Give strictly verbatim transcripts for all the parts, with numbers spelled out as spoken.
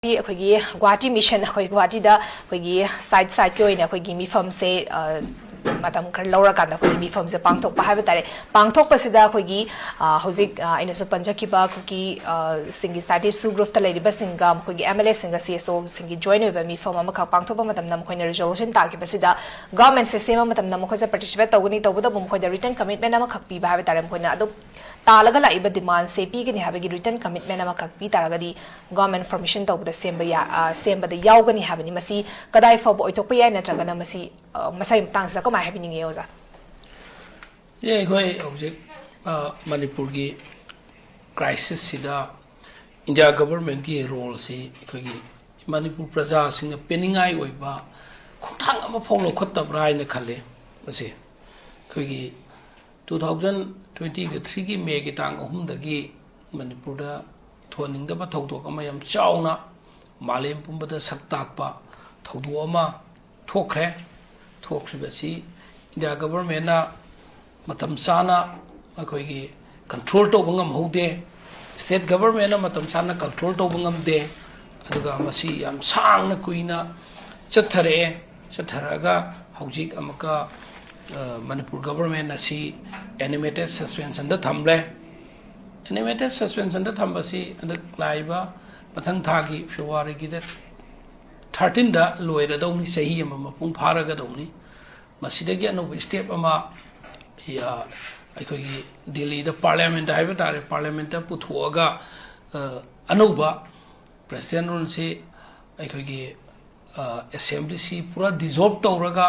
ꯑꯩꯈꯣꯏꯒꯤ ꯒꯨꯋꯥꯍꯥꯇꯤ ꯃꯤꯁꯟ, ꯑꯩꯈꯣꯏ ꯒꯨꯋꯥꯍꯥꯇꯤꯗ ꯑꯩꯈꯣꯏꯒꯤ ꯁꯥꯏꯠ ꯁꯥꯏꯠꯀꯤ ꯑꯣꯏꯅ ꯑꯩꯈꯣꯏꯒꯤ ꯃꯤꯐꯝꯁꯦ, ꯑ, ꯃꯇꯝ ꯈꯔ ꯂꯧꯔꯀꯥꯟꯗ ꯑꯩꯈꯣꯏꯒꯤ ꯃꯤꯐꯝꯁꯦ ꯄꯥꯡꯊꯣꯛꯄ ꯍꯥꯏꯕ ꯇꯥꯔꯦ꯫ ꯄꯥꯡꯊꯣꯛꯄꯁꯤꯗ ꯑꯩꯈꯣꯏꯒꯤ, ꯑ, ꯍꯧꯖꯤꯛ, ꯑ, ꯑꯩꯅꯁꯨ ꯄꯟꯖꯈꯤꯕ ꯀꯨꯀꯤ, ꯑ, ꯁꯤꯡꯒꯤ ꯁꯣꯁꯥꯏꯇꯤꯁ ꯒ꯭ꯔꯨꯞꯇ ꯂꯩꯔꯤꯕꯁꯤꯡꯒ ꯃꯈꯣꯏꯒꯤ M L ꯑꯦꯁꯤꯡꯒ C S ꯑꯣꯁꯤꯡꯒꯤ join ꯑꯣꯏꯕ ꯃꯤꯐꯝ ꯑꯃꯈꯛ ꯄꯥꯡꯊꯣꯛꯄ ꯃꯇꯝꯗ ꯃꯈꯣꯏꯅ ꯔꯤꯖꯣꯂꯨꯁꯟ ꯇꯥꯈꯤꯕꯁꯤꯗ ꯒꯚꯔꯟꯃꯦꯟꯠꯁꯦ ꯁꯦꯝꯕ ꯃꯇꯝꯗ ꯃꯈꯣꯏꯁꯦ ꯄꯥꯔꯇꯤꯁꯤꯄꯦꯠ ꯇꯧꯒꯅꯤ, ꯇꯧꯕꯇꯕꯨ ꯃꯈꯣꯏꯗ ꯔꯤꯇꯟ ꯀꯃꯤꯠꯃꯦꯟ ꯑꯃꯈꯛ ꯄꯤꯕ ꯍꯥꯏꯕ ꯇꯥꯔꯦ꯫ ꯃꯈꯣꯏꯅ ꯑꯗꯨꯝ ꯇꯥꯜꯂꯒ ꯂꯥꯛꯏꯕ ꯗꯤꯃꯥꯟꯁꯦ ꯄꯤꯒꯅꯤ ꯍꯥꯏꯕꯒꯤ ꯔꯤꯇꯟ ꯀꯃꯤꯠꯃꯦꯟ ꯑꯃꯈꯛ ꯄꯤ ꯇꯥꯔꯒꯗꯤ ꯒꯚꯔꯟꯃꯦꯟꯠ ꯐꯣꯔꯃꯦꯁꯟ ꯇꯧꯕꯗ ꯁꯦꯝꯕ ꯌꯥ-, ꯑ, ꯁꯦꯝꯕꯗ ꯌꯥꯎꯒꯅꯤ ꯍꯥꯏꯕꯅꯤ꯫ ꯃꯁꯤ ꯀꯗꯥꯏ ꯐꯥꯎꯕ ꯑꯣꯏꯊꯣꯛꯄ ꯌꯥꯏ, ꯅꯠꯇ꯭ꯔꯒꯅ ꯃꯁꯤ, ꯑ, ꯃꯁꯥꯒꯤ ꯃꯇꯥꯡꯁꯤꯗ ꯀꯃꯥꯏꯅ ꯍꯥꯏꯕꯤꯅꯤꯡꯉꯤ, ꯑꯣꯖꯥ? ꯑꯦ, ꯑꯩꯈꯣꯏ ꯍꯧꯖꯤꯛ, ꯑ, ꯃꯅꯤꯄꯨꯔꯒꯤ ꯀ꯭ꯔꯥꯏꯁꯤꯁꯁꯤꯗ ꯏꯟꯗꯤꯌꯥ ꯒꯚꯔꯟꯃꯦꯟꯠꯀꯤ ꯔꯣꯜꯁꯤ ꯑꯩꯈꯣꯏꯒꯤ ꯃꯅꯤꯄꯨꯔ ꯄ꯭ꯔꯖꯥꯁꯤꯡꯅ ꯄꯦꯟꯅꯤꯡꯉꯥꯏ ꯑꯣꯏꯕ ꯈꯣꯡꯊꯥꯡ ꯑꯃꯐꯥꯎ ꯂꯧꯈꯠꯇꯕ꯭ꯔꯥ ꯍꯥꯏꯅ ꯈꯜꯂꯤ꯫ ꯃꯁꯤ ꯑꯩꯈꯣꯏꯒꯤ two thousand twenty-three ꯒꯤ ꯃꯦꯒꯤ ꯇꯥꯡ ꯑꯍꯨꯝꯗꯒꯤ ꯃꯅꯤꯄꯨꯔꯗ ꯊꯣꯟꯅꯤꯡꯗꯕ ꯊꯧꯗꯣꯛ ꯑꯃ ꯌꯥꯝ ꯆꯥꯎꯅ ꯃꯥꯂꯦꯝ ꯄꯨꯝꯕꯗ ꯁꯛ ꯇꯥꯛꯄ ꯊꯧꯗꯣꯛ ꯑꯃ ꯊꯣꯛꯈ꯭ꯔꯦ꯫ ꯊꯣꯛꯈ꯭ꯔꯤꯕꯁꯤ ꯏꯟꯗꯤꯌꯥ ꯒꯚꯔꯟꯃꯦꯟꯠꯅ ꯃꯇꯝ ꯆꯥꯅ ꯑꯩꯈꯣꯏꯒꯤ ꯀꯟꯇ꯭ꯔꯣꯜ ꯇꯧꯕ ꯉꯝꯍꯧꯗꯦ, ꯁ꯭ꯇꯦꯠ ꯒꯚꯔꯟꯃꯦꯟꯠꯅ ꯃꯇꯝ ꯆꯥꯅ ꯀꯟꯇ꯭ꯔꯣꯜ ꯇꯧꯕ ꯉꯝꯗꯦ꯫ ꯑꯗꯨꯒ ꯃꯁꯤ ꯌꯥꯝ ꯁꯥꯡꯅ ꯀꯨꯏꯅ ꯆꯠꯊꯔꯛꯑꯦ꯫ ꯆꯠꯊꯔꯛꯑꯒ ꯍꯧꯖꯤꯛ ꯑꯃꯨꯛꯀ, ꯑ, ꯃꯅꯤꯄꯨꯔ ꯒꯚꯔꯟꯃꯦꯟꯠ ꯑꯁꯤ ꯑꯦꯅꯤꯃꯦꯇꯦꯠ ꯁꯁꯄꯦꯟꯁꯟꯗ ꯊꯝꯂꯦ꯫ ꯑꯦꯅꯤꯃꯦꯇꯦꯠ ꯁꯁꯄꯦꯟꯁꯟꯗ ꯊꯝꯕꯁꯤ ꯍꯟꯗꯛ ꯂꯥꯛꯏꯕ ꯃꯊꯪ ꯊꯥꯒꯤ ꯐꯦꯕ꯭ꯔꯨꯋꯥꯔꯤꯒꯤ ꯗꯦꯠ thirteenꯗ ꯂꯣꯏꯔꯗꯧꯅꯤ, ꯆꯍꯤ ꯑꯃ ꯃꯄꯨꯡ ꯐꯥꯔꯒꯗꯧꯅꯤ꯫ ꯃꯁꯤꯗꯒꯤ ꯑꯅꯧꯕ ꯁ꯭ꯇꯦꯞ ꯑꯃ, ꯑ, ꯑꯩꯈꯣꯏꯒꯤ ꯗꯤꯜꯂꯤꯗ ꯄꯥꯔꯂꯤꯌꯥꯃꯦꯟꯠ ꯍꯥꯏꯕ ꯇꯥꯔꯦ, ꯄꯥꯔꯂꯤꯌꯥꯃꯦꯟꯠꯇ ꯄꯨꯊꯣꯛꯑꯒ, ꯑ, ꯑꯅꯧꯕ ꯄ꯭ꯔꯦꯁꯤꯗꯦꯟꯠ ꯔꯨꯜꯁꯤ ꯑꯩꯈꯣꯏꯒꯤ, ꯑ, ꯑꯦꯁꯦꯝꯕ꯭ꯂꯤꯁꯤ ꯄꯨꯔꯥ ꯗꯤꯖꯣꯜꯕ ꯇꯧꯔꯒ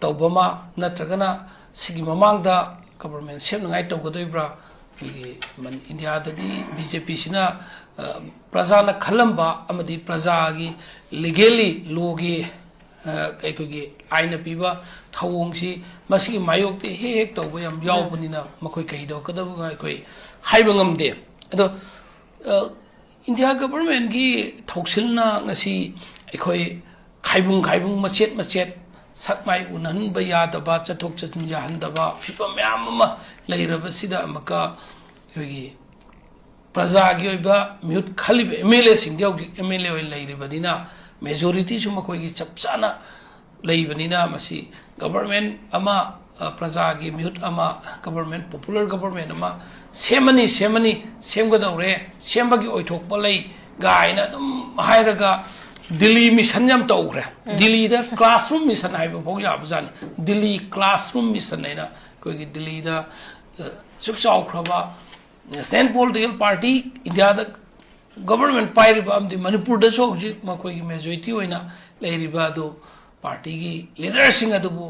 ꯇꯧꯕ ꯑꯃ, ꯅꯠꯇ꯭ꯔꯒꯅ ꯁꯤꯒꯤ ꯃꯃꯥꯡꯗ ꯒꯚꯔꯟꯃꯦꯟꯠ ꯁꯦꯝꯅꯉꯥꯏ ꯇꯧꯒꯗꯣꯔꯤꯕ꯭ꯔꯥ? ꯑꯩꯈꯣꯏꯒꯤ ꯃꯟ-, ꯏꯟꯗꯤꯌꯥꯗꯗꯤ ꯕꯤ ꯖꯦ ꯄꯤꯁꯤꯅ, ꯑ, ꯄ꯭ꯔꯖꯥꯅ ꯈꯜꯂꯝꯕ ꯑꯃꯗꯤ ꯄ꯭ꯔꯖꯥꯒꯤ ꯂꯤꯒꯦꯜꯂꯤ, ꯂꯣꯒꯤ, ꯑ, ꯑꯩꯈꯣꯏꯒꯤ ꯑꯥꯏꯟꯅ ꯄꯤꯕ ꯊꯧꯑꯣꯡꯁꯤ ꯃꯁꯤꯒꯤ ꯃꯥꯌꯣꯛꯇ ꯍꯦꯛ ꯍꯦꯛ ꯇꯧꯕ ꯌꯥꯝ ꯌꯥꯎꯕꯅꯤꯅ ꯃꯈꯣꯏ ꯀꯩ ꯇꯧꯔꯛꯀꯗꯕꯅꯣ ꯑꯩꯈꯣꯏ ꯍꯥꯏꯕ ꯉꯝꯗꯦ꯫ ꯑꯗꯣ, ꯑ, ꯏꯟꯗꯤꯌꯥ ꯒꯚꯔꯟꯃꯦꯟꯠꯀꯤ ꯊꯧꯁꯤꯜꯅ ꯉꯁꯤ ꯑꯩꯈꯣꯏ ꯈꯥꯏꯕꯨꯡ ꯈꯥꯏꯕꯨꯡ, ꯃꯆꯦꯠ ꯃꯆꯦꯠ, ꯁꯛ ꯃꯥꯏ ꯎꯅꯍꯟꯕ ꯌꯥꯗꯕ, ꯆꯠꯊꯣꯛ ꯆꯠꯁꯤꯟ ꯌꯥꯍꯟꯗꯕ ꯐꯤꯕꯝ ꯃꯌꯥꯝ ꯑꯃ ꯂꯩꯔꯕꯁꯤꯗ ꯑꯃꯨꯛꯀ ꯑꯩꯈꯣꯏꯒꯤ ꯄ꯭ꯔꯖꯥꯒꯤ ꯑꯣꯏꯕ ꯃꯤꯍꯨꯠ ꯈꯜꯂꯤꯕ ꯑꯦꯝ ꯑꯦꯜ ꯑꯦꯁꯤꯡꯗꯤ ꯍꯧꯖꯤꯛ ꯑꯦꯝ ꯑꯦꯜ ꯑꯦ ꯑꯣꯏꯅ ꯂꯩꯔꯤꯕꯅꯤꯅ, ꯃꯦꯖꯣꯔꯤꯇꯤꯁꯨ ꯃꯈꯣꯏꯒꯤ ꯆꯞ ꯆꯥꯅ ꯂꯩꯕꯅꯤꯅ, ꯃꯁꯤ ꯒꯕꯔꯃꯦꯟ ꯑꯃ, ꯑ, ꯄ꯭ꯔꯖꯥꯒꯤ ꯃꯤꯍꯨꯠ ꯑꯃ, ꯒꯕꯔꯃꯦꯟ, ꯄꯣꯄꯨꯂꯔ ꯒꯕꯔꯃꯦꯟ ꯑꯃ ꯁꯦꯝꯃꯅꯤ, ꯁꯦꯝꯃꯅꯤ, ꯁꯦꯝꯒꯗꯧꯔꯦ, ꯁꯦꯝꯕꯒꯤ ꯑꯣꯏꯊꯣꯛꯄ ꯂꯩ ꯀꯥꯏꯅ ꯑꯗꯨꯝ ꯍꯥꯏꯔꯒ ꯗꯤꯜꯂꯤ ꯃꯤꯁꯟ ꯌꯥꯝ ꯇꯧꯈ꯭ꯔꯦ꯫ ꯎꯝ꯫ ꯗꯤꯜꯂꯤꯗ ꯀ꯭ꯂꯥꯁꯔꯨꯝ ꯃꯤꯁꯟ ꯍꯥꯏꯕ ꯐꯥꯎ ꯌꯥꯕꯖꯥꯠꯅꯤ꯫ ꯗꯤꯜꯂꯤ ꯀ꯭ꯂꯥꯁꯔꯨꯝ ꯃꯤꯁꯟ ꯍꯥꯏꯅ ꯑꯩꯈꯣꯏꯒꯤ ꯗꯤꯜꯂꯤꯗ, ꯑ, ꯑꯁꯨꯛ ꯆꯥꯎꯈ꯭ꯔꯕ ꯅꯦꯁꯅꯦꯜ ꯄꯣꯂꯤꯇꯤꯀꯦꯜ ꯄꯥꯔꯇꯤ ꯏꯟꯗꯤꯌꯥꯗ ꯒꯣꯕꯔꯃꯦꯟ ꯄꯥꯏꯔꯤꯕ ꯑꯃꯗꯤ ꯃꯅꯤꯄꯨꯔꯗꯁꯨ ꯍꯧꯖꯤꯛ ꯃꯈꯣꯏꯒꯤ ꯃꯦꯖꯣꯔꯤꯇꯤ ꯑꯣꯏꯅ ꯂꯩꯔꯤꯕ ꯑꯗꯨ ꯄꯥꯔꯇꯤꯒꯤ ꯂꯤꯗꯔꯁꯤꯡ ꯑꯗꯨꯕꯨ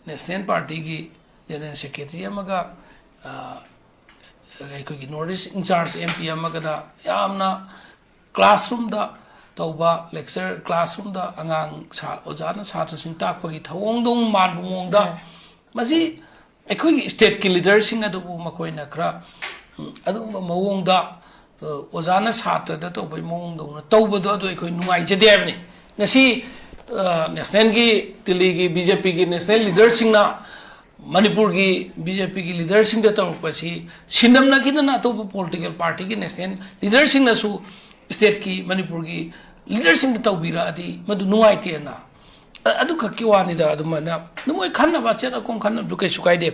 ꯅꯦꯁꯅꯦꯜ ꯄꯥꯔꯇꯤꯒꯤ ꯖꯦꯅꯔꯦꯜ ꯁꯦꯀ꯭ꯔꯦꯇꯔꯤ ꯑꯃꯒ, ꯑ, ꯑꯩꯈꯣꯏꯒꯤ north east incharge M P ꯑꯃꯒꯅ ꯌꯥꯝꯅ ꯀ꯭ꯂꯥꯁꯔꯨꯝꯗ ꯇꯧꯕ ꯂꯦꯛꯆꯔ, ꯀ꯭ꯂꯥꯁꯔꯨꯝꯗ ꯑꯉꯥꯡ ꯁꯥ-, ꯑꯣꯖꯥꯅ ꯁꯥꯇ꯭ꯔꯁꯤꯡ ꯇꯥꯛꯄꯒꯤ ꯊꯧꯑꯣꯡꯗꯧ ꯃꯥꯟꯕ ꯃꯑꯣꯡꯗ, ꯎꯝ꯫ ꯃꯁꯤ ꯑꯩꯈꯣꯏꯒꯤ ꯁ꯭ꯇꯦꯠꯀꯤ ꯂꯤꯗꯔꯁꯤꯡ ꯑꯗꯨꯕꯨ ꯃꯈꯣꯏꯅ ꯈꯔ, ꯎꯝ, ꯑꯗꯨꯒꯨꯝꯕ ꯃꯑꯣꯡꯗ, ꯑ, ꯑꯣꯖꯥꯅ ꯁꯥꯇ꯭ꯔꯗ ꯇꯧꯕꯒꯤ ꯃꯑꯣꯡꯗꯧꯅ ꯇꯧꯕꯗꯣ ꯑꯗꯨ ꯑꯩꯈꯣꯏ ꯅꯨꯡꯉꯥꯏꯖꯗꯦ ꯍꯥꯏꯕꯅꯤ꯫ ꯉꯁꯤ, ꯑ, ꯅꯦꯁꯅꯦꯜꯒꯤ, ꯗꯤꯜꯂꯤꯒꯤ ꯕꯤ ꯖꯦ ꯄꯤꯒꯤ ꯅꯦꯁꯅꯦꯜ ꯂꯤꯗꯔꯁꯤꯡꯅ ꯃꯅꯤꯄꯨꯔꯒꯤ ꯕꯤ ꯖꯦ ꯄꯤꯒꯤ ꯂꯤꯗꯔꯁꯤꯡꯗ ꯇꯧꯔꯛꯄꯁꯤ ꯁꯤꯟꯅꯝꯅꯈꯤꯗꯅ ꯑꯇꯣꯞꯄ ꯄꯣꯂꯤꯇꯤꯀꯦꯜ ꯄꯥꯔꯇꯤꯒꯤ ꯅꯦꯁꯅꯦꯜ ꯂꯤꯗꯔꯁꯤꯡꯅꯁꯨ ꯁ꯭ꯇꯦꯠꯀꯤ ꯃꯅꯤꯄꯨꯔꯒꯤ ꯂꯤꯗꯔꯁꯤꯡꯗ ꯇꯧꯕꯤꯔꯛꯑꯗꯤ ꯃꯗꯨ ꯅꯨꯡꯉꯥꯏꯇꯦꯅ꯫ ꯑ-, ꯑꯗꯨꯈꯛꯀꯤ ꯋꯥꯅꯤꯗ, ꯑꯗꯨꯃꯥꯏꯅ ꯑꯗꯨꯝ ꯃꯣꯏ ꯈꯟꯅꯕ, ꯑꯆꯦꯠ ꯑꯀꯣꯝ ꯈꯟꯅꯕꯗꯨ ꯀꯩꯁꯨ ꯀꯥꯏꯗꯦ꯫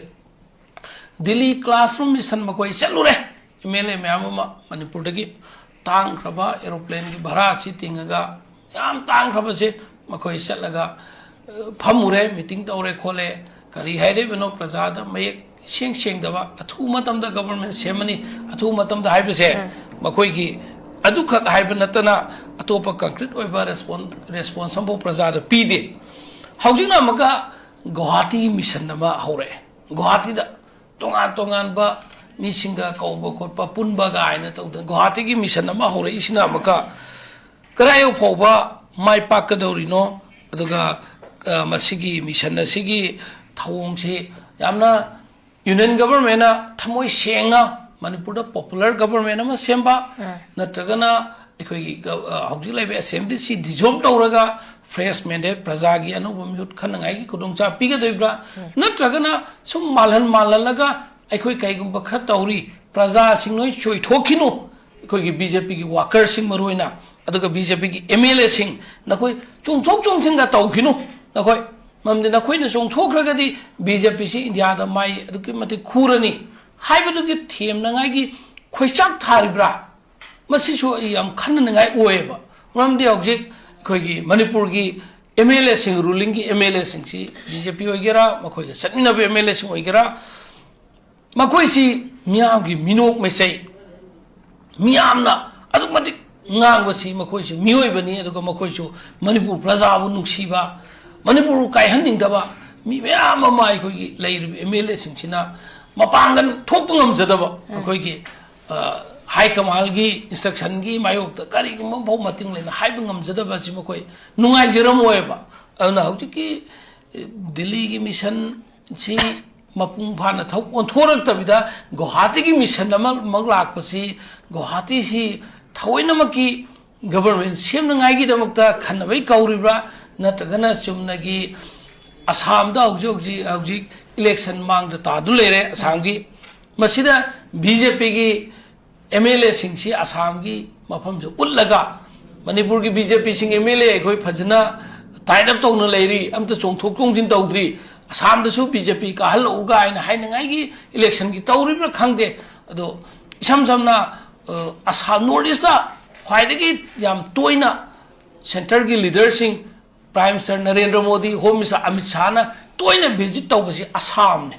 ꯗꯤꯜꯂꯤ ꯀ꯭ꯂꯥꯁꯔꯨꯝ ꯃꯤꯁꯟ ꯃꯈꯣꯏ ꯆꯠꯂꯨꯔꯦ, ꯑꯦꯝ ꯑꯦꯜ ꯑꯦ ꯃꯌꯥꯝ ꯑꯃ ꯃꯅꯤꯄꯨꯔꯗꯒꯤ ꯇꯥꯡꯈ꯭ꯔꯕ ꯑꯦꯔꯣꯄ꯭ꯂꯦꯟꯒꯤ ꯚꯔꯥꯁꯤ ꯇꯤꯡꯉꯒ, ꯌꯥꯝ ꯇꯥꯡꯈ꯭ꯔꯕꯁꯦ, ꯃꯈꯣꯏ ꯆꯠꯂꯒ, ꯑ, ꯐꯝꯃꯨꯔꯦ, ꯃꯤꯇꯤꯡ ꯇꯧꯔꯦ ꯈꯣꯠꯂꯦ, ꯀꯔꯤ ꯍꯥꯏꯔꯤꯕꯅꯣ ꯄ꯭ꯔꯖꯥꯗ ꯃꯌꯦꯛ ꯏꯁꯦꯡ ꯁꯦꯡꯗꯕ, ꯑꯊꯨꯕ ꯃꯇꯝꯗ ꯒꯕꯔꯃꯦꯟ ꯁꯦꯝꯃꯅꯤ, ꯑꯊꯨꯕ ꯃꯇꯝꯗ ꯍꯥꯏꯕꯁꯦ, ꯎꯝ꯫ ꯃꯈꯣꯏꯒꯤ ꯑꯗꯨꯈꯛ ꯍꯥꯏꯕ ꯅꯠꯇꯅ ꯑꯇꯣꯞꯄ ꯀꯪꯀ꯭ꯔꯤꯠ ꯑꯣꯏꯕ ꯔꯦꯁꯄꯣꯟ-, ꯔꯦꯁꯄꯣꯟꯁ ꯑꯃꯐꯥꯎ ꯄ꯭ꯔꯖꯥꯗ ꯄꯤꯗꯦ꯫ ꯍꯧꯖꯤꯛꯅ ꯑꯃꯨꯛꯀ ꯒꯨꯋꯥꯍꯥꯇꯤ ꯃꯤꯁꯟ ꯑꯃ ꯍꯧꯔꯛꯑꯦ꯫ ꯒꯨꯋꯥꯍꯥꯇꯤꯗ ꯇꯣꯉꯥꯟ ꯇꯣꯉꯥꯟꯕ ꯃꯤꯁꯤꯡꯒ ꯀꯧꯕ ꯈꯣꯠꯄ, ꯄꯨꯟꯕ ꯀꯥꯏꯅ ꯇꯧꯗꯅ ꯒꯨꯋꯥꯍꯥꯇꯤꯒꯤ ꯃꯤꯁꯟ ꯑꯃ ꯍꯧꯔꯛꯏꯁꯤꯅ ꯑꯃꯨꯛꯀ ꯀꯗꯥꯏ ꯐꯥꯎꯕ ꯃꯥꯏ ꯄꯥꯛꯀꯗꯧꯔꯤꯅꯣ? ꯑꯗꯨꯒ, ꯑ, ꯃꯁꯤꯒꯤ ꯃꯤꯁꯟ ꯑꯁꯤꯒꯤ ꯊꯧꯑꯣꯡꯁꯤ ꯌꯥꯝꯅ ꯌꯨꯅꯤꯌꯟ ꯒꯕꯔꯃꯦꯟꯅ ꯊꯃꯣꯏ ꯁꯦꯡꯅ ꯃꯅꯤꯄꯨꯔꯗ ꯄꯣꯄꯨꯂꯔ ꯒꯕꯔꯃꯦꯟ ꯑꯃ ꯁꯦꯝꯕ, ꯎꯝ꯫ ꯅꯠꯇ꯭ꯔꯒꯅ ꯑꯩꯈꯣꯏꯒꯤ ꯒ-, ꯑ, ꯍꯧꯖꯤꯛ ꯂꯩꯕ ꯑꯦꯁꯦꯝꯕ꯭ꯂꯤꯁꯤ ꯗꯤꯖꯣꯜꯕ ꯇꯧꯔꯒ ꯐ꯭ꯔꯦꯁ ꯃꯦꯟꯗꯦꯠ, ꯄ꯭ꯔꯖꯥꯒꯤ ꯑꯅꯧꯕ ꯃꯤꯍꯨꯠ ꯈꯟꯅꯉꯥꯏꯒꯤ ꯈꯨꯗꯣꯡꯆꯥꯕ ꯄꯤꯒꯗꯣꯏꯕ꯭ꯔꯥ? ꯎꯝ꯫ ꯅꯠꯇ꯭ꯔꯒꯅ ꯁꯨꯝ ꯃꯥꯜꯍꯟ ꯃꯥꯜꯍꯜꯂꯒ ꯑꯩꯈꯣꯏ ꯀꯩꯒꯨꯝꯕ ꯈꯔ ꯇꯧꯔꯤ, ꯄ꯭ꯔꯖꯥꯁꯤꯡ ꯅꯣꯏ ꯆꯣꯏꯊꯣꯛꯈꯤꯅꯨ꯫ ꯑꯩꯈꯣꯏꯒꯤ ꯕꯤ ꯖꯦ ꯄꯤꯒꯤ ꯋꯥꯀꯔꯁꯤꯡ ꯃꯔꯨ ꯑꯣꯏꯅ, ꯑꯗꯨꯒ ꯕꯤ ꯖꯦ ꯄꯤꯒꯤ ꯑꯦꯝ ꯑꯦꯜ ꯑꯦꯁꯤꯡ, ꯅꯈꯣꯏ ꯆꯣꯡꯊꯣꯛ ꯆꯣꯡꯁꯤꯟꯒ ꯇꯧꯈꯤꯅꯨ꯫ ꯅꯈꯣꯏ, ꯃꯔꯝꯗꯤ ꯅꯈꯣꯏꯅ ꯆꯣꯡꯊꯣꯛꯈ꯭ꯔꯒꯗꯤ ꯕꯤ ꯖꯦ ꯄꯤꯁꯤ ꯏꯟꯗꯤꯌꯥꯗ ꯃꯥꯏ ꯑꯗꯨꯛꯀꯤ ꯃꯇꯤꯛ ꯈꯨꯔꯅꯤ ꯍꯥꯏꯕꯗꯨꯒꯤ ꯊꯦꯝꯅꯉꯥꯏꯒꯤ ꯈꯣꯏꯆꯥꯛ ꯊꯥꯔꯤꯕ꯭ꯔꯥ? ꯃꯁꯤꯁꯨ ꯑꯩ ꯌꯥꯝ ꯈꯟꯅꯅꯤꯡꯉꯥꯏ ꯑꯣꯏꯌꯦꯕ꯫ ꯃꯔꯝꯗꯤ ꯍꯧꯖꯤꯛ ꯑꯩꯈꯣꯏꯒꯤ ꯃꯅꯤꯄꯨꯔꯒꯤ ꯑꯦꯝ ꯑꯦꯜ ꯑꯦꯁꯤꯡ, ꯔꯨꯂꯤꯡꯒꯤ ꯑꯦꯝ ꯑꯦꯜ ꯑꯦꯁꯤꯡꯁꯤ, ꯕꯤ ꯖꯦ ꯄꯤ ꯑꯣꯏꯒꯦꯔꯥ, ꯃꯈꯣꯏꯒ ꯆꯠꯃꯤꯟꯅꯕ ꯑꯦꯝ ꯑꯦꯜ ꯑꯦꯁꯤꯡ ꯑꯣꯏꯒꯦꯔꯥ, ꯃꯈꯣꯏꯁꯤ ꯃꯤꯌꯥꯝꯒꯤ ꯃꯤꯅꯣꯛ ꯃꯩꯆꯩ, ꯃꯤꯌꯥꯝꯅ ꯑꯗꯨꯛ ꯃꯇꯤꯛ ꯉꯥꯡꯕꯁꯤ, ꯃꯈꯣꯏꯁꯨ ꯃꯤꯑꯣꯏꯕꯅꯤ, ꯑꯗꯨꯒ ꯃꯈꯣꯏꯁꯨ ꯃꯅꯤꯄꯨꯔ ꯄ꯭ꯔꯖꯥꯕꯨ ꯅꯨꯡꯁꯤꯕ, ꯃꯅꯤꯄꯨꯔꯕꯨ ꯀꯥꯏꯍꯟꯅꯤꯡꯗꯕ ꯃꯤ ꯃꯌꯥꯝ ꯑꯃ ꯑꯩꯈꯣꯏꯒꯤ ꯂꯩꯔꯤꯕ ꯑꯦꯝ ꯑꯦꯜ ꯑꯦꯁꯤꯡꯁꯤꯅ ꯃꯄꯥꯡꯒꯜ ꯊꯣꯛꯄ ꯉꯝꯖꯗꯕ, ꯑꯩꯈꯣꯏꯒꯤ, ꯑ, ꯍꯥꯏ ꯀꯃꯥꯟꯒꯤ ꯏꯟꯁꯇ꯭ꯔꯛꯁꯟꯒꯤ ꯃꯥꯌꯣꯛꯇ ꯀꯔꯤꯒꯨꯝꯕ ꯐꯥꯎ ꯃꯇꯤꯡ ꯂꯩꯅ ꯍꯥꯏꯕ ꯉꯝꯖꯗꯕ ꯑꯁꯤ ꯃꯈꯣꯏ ꯅꯨꯡꯉꯥꯏꯖꯔꯝꯃꯣꯏꯕ꯫ ꯑꯗꯨꯅ ꯍꯧꯖꯤꯛꯀꯤ, ꯑ, ꯗꯤꯜꯂꯤꯒꯤ ꯃꯤꯁꯟ ꯁꯤ ꯃꯄꯨꯡ ꯐꯥꯅ ꯊꯕꯛ ꯑꯣꯟꯊꯣꯔꯛꯇꯕꯤꯗ ꯒꯨꯋꯥꯍꯥꯇꯤꯒꯤ ꯃꯤꯁꯟ ꯑꯃꯃꯛ ꯂꯥꯛꯄꯁꯤ, ꯒꯨꯋꯥꯍꯥꯇꯤꯁꯤ ꯊꯑꯣꯏꯅꯃꯛꯀꯤ ꯒꯕꯔꯃꯦꯟ ꯁꯦꯝꯅꯉꯥꯏꯒꯤꯗꯃꯛꯇ ꯈꯟꯅꯕꯩ ꯀꯧꯔꯤꯕ꯭ꯔꯥ, ꯅꯠꯇ꯭ꯔꯒꯅ ꯆꯨꯝꯅꯒꯤ ꯑꯁꯥꯝꯗ ꯍꯧꯖꯤꯛ ꯍꯧꯖꯤꯛ ꯍꯧꯖꯤꯛ ꯏꯂꯦꯛꯁꯟ ꯃꯥꯡꯗ ꯇꯥꯗꯨꯅ ꯂꯩꯔꯦ ꯑꯁꯥꯝꯒꯤ, ꯃꯁꯤꯗ ꯕꯤ ꯖꯦ ꯄꯤꯒꯤ ꯑꯦꯝ ꯑꯦꯜ ꯑꯦꯁꯤꯡꯁꯤ ꯑꯁꯥꯝꯒꯤ ꯃꯐꯝꯁꯤ ꯎꯠꯂꯒ ꯃꯅꯤꯄꯨꯔꯒꯤ ꯕꯤ ꯖꯦ ꯄꯤꯁꯤꯡ ꯑꯦꯝ ꯑꯦꯜ ꯑꯦ ꯑꯩꯈꯣꯏ ꯐꯖꯅ ꯇꯥꯏꯠ ꯑꯞ ꯇꯧꯅ ꯂꯩꯔꯤ, ꯑꯝꯇ ꯆꯣꯡꯊꯣꯛ ꯆꯣꯡꯁꯤꯟ ꯇꯧꯗ꯭ꯔꯤ, ꯑꯁꯥꯝꯗꯁꯨ ꯕꯤ ꯖꯦ ꯄꯤ ꯀꯥꯍꯜꯂꯛꯎ ꯀꯥꯏꯅ ꯍꯥꯏꯅꯉꯥꯏꯒꯤ ꯏꯂꯦꯛꯁꯟꯒꯤ ꯇꯧꯔꯤꯕ꯭ꯔꯥ ꯈꯪꯗꯦ꯫ ꯑꯗꯣ ꯏꯁꯝ ꯁꯝꯅ, ꯑ, ꯑꯁꯥꯝ, ꯅꯣꯔꯠ ꯏꯁꯇ ꯈ꯭ꯋꯥꯏꯗꯒꯤ ꯌꯥꯝ ꯇꯣꯏꯅ ꯁꯦꯟꯇꯔꯒꯤ ꯂꯤꯗꯔꯁꯤꯡ, prime minister Narendra Modi, home minister Amit ꯁꯥꯍꯅ ꯇꯣꯏꯅ ꯚꯤꯖꯤꯠ ꯇꯧꯕꯁꯤ ꯑꯁꯥꯝꯅꯤ꯫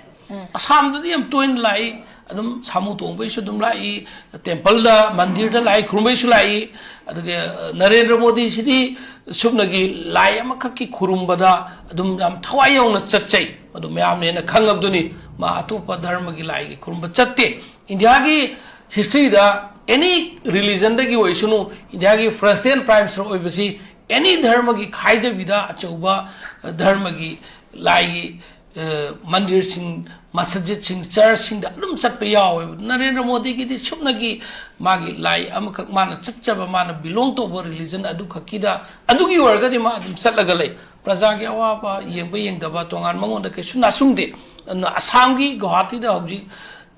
ꯑꯁꯥꯝꯗꯗꯤ ꯌꯥꯝ ꯇꯣꯏꯅ ꯂꯥꯛꯏ, ꯑꯗꯨꯝ ꯁꯥꯃꯨ ꯇꯣꯡꯕꯩꯁꯨ ꯑꯗꯨꯝ ꯂꯥꯛꯏ, ꯇꯦꯝꯄꯜꯗ, ꯃꯟꯗꯤꯔꯗ ꯂꯥꯏ ꯈꯨꯔꯨꯝꯕꯩꯁꯨ ꯂꯥꯛꯏ꯫ ꯑꯗꯨꯒ, ꯑ, ꯅꯔꯦꯟꯗ꯭ꯔ ꯃꯣꯗꯤꯁꯤꯗꯤ ꯁꯨꯞꯅꯒꯤ ꯂꯥꯏ ꯑꯃꯈꯛꯀꯤ ꯈꯨꯔꯨꯝꯕꯗ ꯑꯗꯨꯝ ꯌꯥꯝ ꯊꯋꯥꯏ ꯌꯥꯎꯅ ꯆꯠꯆꯩ꯫ ꯑꯗꯨ ꯃꯌꯥꯝꯅ ꯍꯦꯟꯅ ꯈꯪꯉꯕꯗꯨꯅꯤ, ꯃꯥ ꯑꯇꯣꯞꯄ ꯙꯔꯃꯒꯤ ꯂꯥꯏꯒꯤ ꯈꯨꯔꯨꯝꯕ ꯆꯠꯇꯦ꯫ ꯏꯟꯗꯤꯌꯥꯒꯤ ꯍꯤꯁꯇ꯭ꯔꯤꯗ ꯑꯦꯅꯤ ꯔꯤꯂꯤꯖꯟꯗꯒꯤ ꯑꯣꯏꯁꯅꯨ, ꯏꯟꯗꯤꯌꯥꯒꯤ ꯐꯥꯔꯁ ꯄ꯭ꯔꯥꯏꯝ ꯃꯤꯅꯤꯁꯇꯔ ꯑꯣꯏꯕꯁꯤ ꯑꯦꯅꯤ ꯙꯔꯃꯒꯤ ꯈꯥꯏꯗꯕꯤꯗ ꯑꯆꯧꯕ ꯙꯔꯃꯒꯤ ꯂꯥꯏꯒꯤ, ꯑ, ꯃꯟꯗꯤꯔꯁꯤꯡ, ꯃꯁꯖꯤꯠꯁꯤꯡ, ꯆꯔꯆꯁꯤꯡꯗ ꯑꯗꯨꯝ ꯆꯠꯄ ꯌꯥꯎꯋꯦꯕ꯫ ꯅꯔꯦꯟꯗ꯭ꯔ ꯃꯣꯗꯤꯒꯤꯗꯤ ꯁꯨꯞꯅꯒꯤ ꯃꯥꯒꯤ ꯂꯥꯏ ꯑꯃꯈꯛ, ꯃꯥꯅ ꯆꯠꯆꯕ, ꯃꯥꯅ ꯕꯤꯂꯣꯡ ꯇꯧꯕ ꯔꯤꯂꯤꯖꯟ ꯑꯗꯨꯈꯛꯀꯤꯗ, ꯑꯗꯨꯒꯤ ꯑꯣꯏꯔꯒꯗꯤ ꯃꯥ ꯑꯗꯨꯝ ꯆꯠꯂꯒ ꯂꯩ꯫ ꯄ꯭ꯔꯖꯥꯒꯤ ꯑꯋꯥꯕ ꯌꯦꯡꯕ ꯌꯦꯡꯗꯕ ꯇꯣꯉꯥꯟ ꯃꯉꯣꯟꯗ ꯀꯩꯁꯨ ꯅꯥꯁꯨꯡꯗꯦ꯫ ꯑꯗꯨꯅ ꯑꯁꯥꯝꯒꯤ ꯒꯨꯋꯥꯍꯥꯇꯤꯗ ꯍꯧꯖꯤꯛ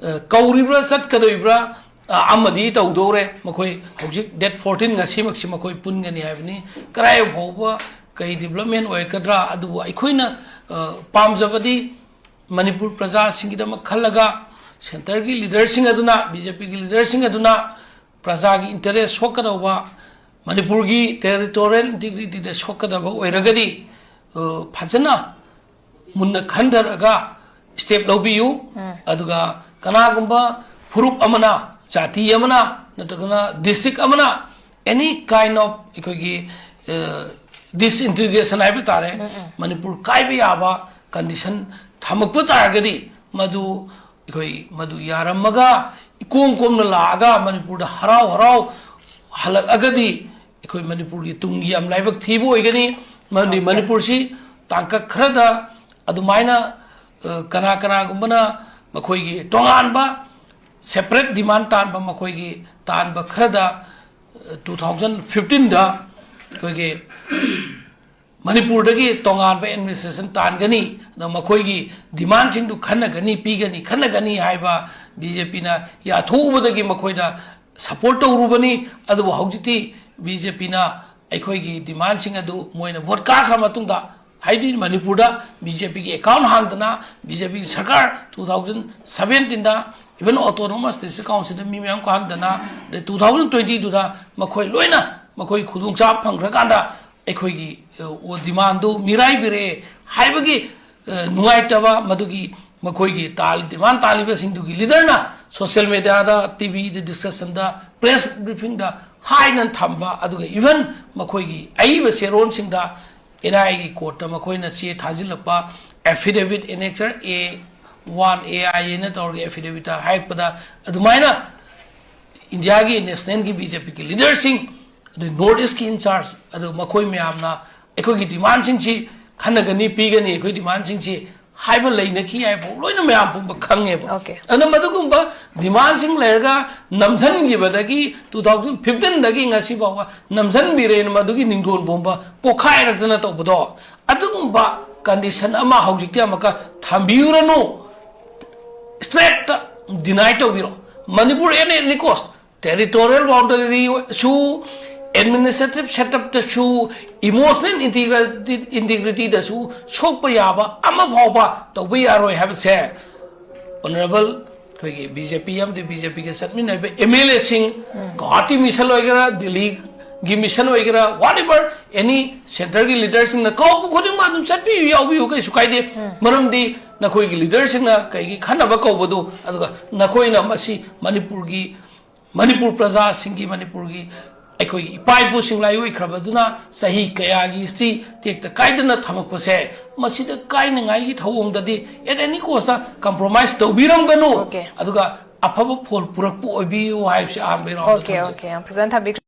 ꯑ, ꯀꯧꯔꯤꯕ꯭ꯔꯥ, ꯆꯠꯀꯗꯣꯔꯤꯕ꯭ꯔꯥ, ꯑ, ꯑꯃꯗꯤ ꯇꯧꯗꯧꯔꯦ꯫ ꯃꯈꯣꯏ ꯍꯧꯖꯤꯛ date fourteen, ꯉꯁꯤꯃꯛꯁꯤ ꯃꯈꯣꯏ ꯄꯨꯟꯒꯅꯤ ꯍꯥꯏꯕꯅꯤ꯫ ꯀꯗꯥꯏ ꯐꯥꯎꯕ ꯀꯩ development ꯑꯣꯏꯔꯛꯀꯗ꯭ꯔꯥ, ꯑꯗꯨꯕꯨ ꯑꯩꯈꯣꯏꯅ, ꯑ, ꯄꯥꯝꯖꯕꯗꯤ ꯃꯅꯤꯄꯨꯔ ꯄ꯭ꯔꯖꯥꯁꯤꯡꯒꯤꯗꯃꯛ ꯈꯜꯂꯒ centreꯒꯤ leaderꯁꯤꯡ ꯑꯗꯨꯅ, BJPꯒꯤ leaderꯁꯤꯡ ꯑꯗꯨꯅ ꯄ꯭ꯔꯖꯥꯒꯤ interest ꯁꯣꯛꯀꯗꯧꯕ, ꯃꯅꯤꯄꯨꯔꯒꯤ territorial integrityꯗ ꯁꯣꯛꯀꯗꯕ ꯑꯣꯏꯔꯒꯗꯤ, ꯑ, ꯐꯖꯅ ꯃꯨꯟꯅ ꯈꯟꯊꯔꯒ step ꯂꯧꯕꯤꯌꯨ꯫ ꯑꯗꯨꯒ ꯀꯅꯥꯒꯨꯝꯕ ꯐꯨꯔꯨꯞ ꯑꯃꯅ, ꯖꯥꯇꯤ ꯑꯃꯅ, ꯅꯠꯇ꯭ꯔꯒꯅ district ꯑꯃꯅ any kind of ꯑꯩꯈꯣꯏꯒꯤ, ꯑ, disintegration ꯍꯥꯏꯕ ꯇꯥꯔꯦ, ꯃꯅꯤꯄꯨꯔ ꯀꯥꯏꯕ ꯌꯥꯕ condition ꯊꯝꯃꯛꯄ ꯇꯥꯔꯒꯗꯤ, ꯃꯗꯨ ꯑꯩꯈꯣꯏ ꯃꯗꯨ ꯌꯥꯔꯝꯃꯒ ꯏꯀꯣꯝ ꯀꯣꯝꯅ ꯂꯥꯛꯑꯒ ꯃꯅꯤꯄꯨꯔꯗ ꯍꯔꯥꯎ ꯍꯔꯥꯎ ꯍꯜꯂꯛꯑꯒꯗꯤ ꯑꯩꯈꯣꯏ ꯃꯅꯤꯄꯨꯔꯒꯤ ꯇꯨꯡꯒꯤ ꯌꯥꯝ ꯂꯥꯏꯕꯛ ꯊꯤꯕ ꯑꯣꯏꯒꯅꯤ꯫ ꯃꯔꯝꯗꯤ ꯃꯅꯤꯄꯨꯔꯁꯤ ꯇꯥꯡꯀꯛ ꯈꯔꯗ ꯑꯗꯨꯃꯥꯏꯅ, ꯑ, ꯀꯅꯥ ꯀꯅꯥꯒꯨꯝꯕꯅ ꯃꯈꯣꯏꯒꯤ ꯇꯣꯉꯥꯟꯕ separate demand ꯇꯥꯟꯕ, ꯃꯈꯣꯏꯒꯤ ꯇꯥꯟꯕ ꯈꯔꯗ, ꯑ, two thousand fifteenꯗ ꯑꯩꯈꯣꯏꯒꯤ ꯃꯅꯤꯄꯨꯔꯗꯒꯤ ꯇꯣꯉꯥꯟꯕ administration ꯇꯥꯟꯒꯅꯤ, ꯑꯗꯣ ꯃꯈꯣꯏꯒꯤ demandꯁꯤꯡꯗꯨ ꯈꯟꯅꯒꯅꯤ, ꯄꯤꯒꯅꯤ, ꯈꯟꯅꯒꯅꯤ ꯍꯥꯏꯕ BJPꯅ ꯌꯥꯊꯣꯛꯎꯕꯗꯒꯤ ꯃꯈꯣꯏꯗ support ꯇꯧꯔꯨꯕꯅꯤ꯫ ꯑꯗꯨꯕꯨ ꯍꯧꯖꯤꯛꯇꯤ BJPꯅ ꯑꯩꯈꯣꯏꯒꯤ demandꯁꯤꯡ ꯑꯗꯨ ꯃꯣꯏꯅ vote ꯀꯥꯈ꯭ꯔ ꯃꯇꯨꯡꯗ, ꯍꯥꯏꯗꯤ ꯃꯅꯤꯄꯨꯔꯗ BJPꯒꯤ account ꯍꯥꯡꯗꯅ, BJPꯒꯤ ꯁꯔꯀꯥꯔ two thousand seventeenꯗ even autonomous district councilꯗ ꯃꯤ ꯃꯌꯥꯝ ꯀꯥꯍꯟꯗꯅ, ꯑꯗꯩ two thousand twenty twoꯗ ꯃꯈꯣꯏ ꯂꯣꯏꯅ ꯃꯈꯣꯏ ꯈꯨꯗꯣꯡꯆꯥꯕ ꯐꯪꯈ꯭ꯔꯀꯥꯟꯗ ꯑꯩꯈꯣꯏꯒꯤ, ꯑ, demandꯗꯨ ꯃꯤꯔꯥꯏꯕꯤꯔꯛꯑꯦ ꯍꯥꯏꯕꯒꯤ, ꯑ, ꯅꯨꯡꯉꯥꯏꯇꯕ, ꯃꯗꯨꯒꯤ ꯃꯈꯣꯏꯒꯤ ꯇꯥꯜ-, demand ꯇꯥꯜꯂꯤꯕꯁꯤꯡꯗꯨꯒꯤ leaderꯅ social mediaꯗ, TVꯗ discussionꯗ, press briefingꯗ ꯍꯥꯏꯅ ꯊꯝꯕ, ꯑꯗꯨꯒ even ꯃꯈꯣꯏꯒꯤ ꯑꯏꯕ ꯆꯦꯔꯣꯜꯁꯤꯡꯗ NIAꯒꯤ courtꯇ ꯃꯈꯣꯏꯅ ꯆꯦ ꯊꯥꯖꯤꯜꯂꯛꯄ, affidavit, annexure A one, A I ꯑꯅ ꯇꯧꯔꯒ affidavitꯇ ꯍꯥꯏꯔꯛꯄꯗ, ꯑꯗꯨꯃꯥꯏꯅ ꯏꯟꯗꯤꯌꯥꯒꯤ nationalꯒꯤ BJPꯒꯤ leaderꯁꯤꯡ, ꯑꯗꯩ North Eastꯀꯤ in charge, ꯑꯗꯨ ꯃꯈꯣꯏ ꯃꯌꯥꯝꯅ ꯑꯩꯈꯣꯏꯒꯤ demandꯁꯤꯡꯁꯤ ꯈꯟꯅꯒꯅꯤ, ꯄꯤꯒꯅꯤ, ꯑꯩꯈꯣꯏ demandꯁꯤꯡꯁꯤ ꯍꯥꯏꯕ ꯂꯩꯅꯈꯤ ꯍꯥꯏꯕ ꯂꯣꯏꯅ ꯃꯌꯥꯝ ꯄꯨꯝꯕ ꯈꯪꯉꯦꯕ꯫ Okay. ꯑꯗꯨꯅ ꯃꯗꯨꯒꯨꯝꯕ demandꯁꯤꯡ ꯂꯩꯔꯒ ꯅꯝꯁꯤꯟꯈꯤꯕꯗꯒꯤ two thousand fifteenꯗꯒꯤ ꯉꯁꯤ ꯐꯥꯎꯕ ꯅꯝꯁꯤꯟꯕꯤꯔꯦꯅ ꯃꯗꯨꯒꯤ ꯅꯤꯡꯗꯣꯟ ꯄꯣꯝꯕ ꯄꯣꯈꯥꯏꯔꯛꯇꯅ ꯇꯧꯕꯗꯣ, ꯑꯗꯨꯒꯨꯝꯕ condition ꯑꯃ ꯍꯧꯖꯤꯛꯇꯤ ꯑꯃꯨꯛꯀ ꯊꯝꯕꯤꯔꯨꯔꯅꯨ꯫ Straightꯇ deny ꯇꯧꯕꯤꯔꯣ꯫ Manipur at any cost, territorial boundary ꯁꯨ, administrative setup ꯇꯁꯨ, emotional integrity, integrity ꯗꯁꯨ ꯁꯣꯛꯄ ꯌꯥꯕ ꯑꯃ ꯐꯥꯎꯕ ꯇꯧꯕ ꯌꯥꯔꯣꯏ ꯍꯥꯏꯕꯁꯦ꯫ Honourable ꯑꯩꯈꯣꯏꯒꯤ B J P ꯑꯃꯗꯤ B J P ꯒ ꯆꯠꯃꯤꯟꯅꯔꯤꯕ M L A ꯁꯤꯡ, ꯒꯨꯋꯥꯍꯥꯇꯤ mission ꯑꯣꯏꯒꯦꯔꯥ, ꯗꯤꯜꯂꯤꯒꯤ mission ꯑꯣꯏꯒꯦꯔꯥ, whatever, any centre ꯒꯤ leader ꯁꯤꯡꯅ ꯀꯧꯕ ꯈꯨꯗꯤꯡꯃꯛ ꯑꯗꯨꯝ ꯆꯠꯄꯤꯌꯨ, ꯌꯥꯎꯕꯤꯌꯨ, ꯀꯩꯁꯨ ꯀꯥꯏꯗꯦ꯫ ꯃꯔꯝꯗꯤ ꯅꯈꯣꯏꯒꯤ leader ꯁꯤꯡꯅ ꯀꯩꯒꯤ ꯈꯟꯅꯕ ꯀꯧꯕꯗꯨ, ꯑꯗꯨꯒ ꯅꯈꯣꯏꯅ ꯃꯁꯤ ꯃꯅꯤꯄꯨꯔꯒꯤ, ꯃꯅꯤꯄꯨꯔ ꯄ꯭ꯔꯖꯥꯁꯤꯡꯒꯤ, ꯃꯅꯤꯄꯨꯔꯒꯤ ꯑꯩꯈꯣꯏꯒꯤ ꯏꯄꯥ ꯏꯄꯨꯁꯤꯡ ꯂꯥꯏꯑꯣꯏꯈ꯭ꯔꯕꯗꯨꯅ ꯆꯍꯤ ꯀꯌꯥꯒꯤ history ꯇꯦꯛꯇ ꯀꯥꯏꯗꯅ ꯊꯝꯃꯛꯄꯁꯦ, ꯃꯁꯤꯗ ꯀꯥꯏꯅꯉꯥꯏꯒꯤ ꯊꯧꯑꯣꯡꯗꯗꯤ at any cost compromise ꯇꯧꯕꯤꯔꯝꯒꯅꯨ꯫ Okay꯫ ꯑꯗꯨꯒ ꯑꯐꯕ ꯐꯣꯜ ꯄꯨꯔꯛꯄ ꯑꯣꯏꯕꯤꯌꯨ ꯍꯥꯏꯕꯁꯤ ꯑꯍꯥꯟꯕ round ꯗ Okay, ꯊꯝꯖꯒꯦ꯫ Okay, ꯌꯥꯝ ꯐꯖꯅ ꯊꯝꯕꯤꯈ꯭ꯔꯦ꯫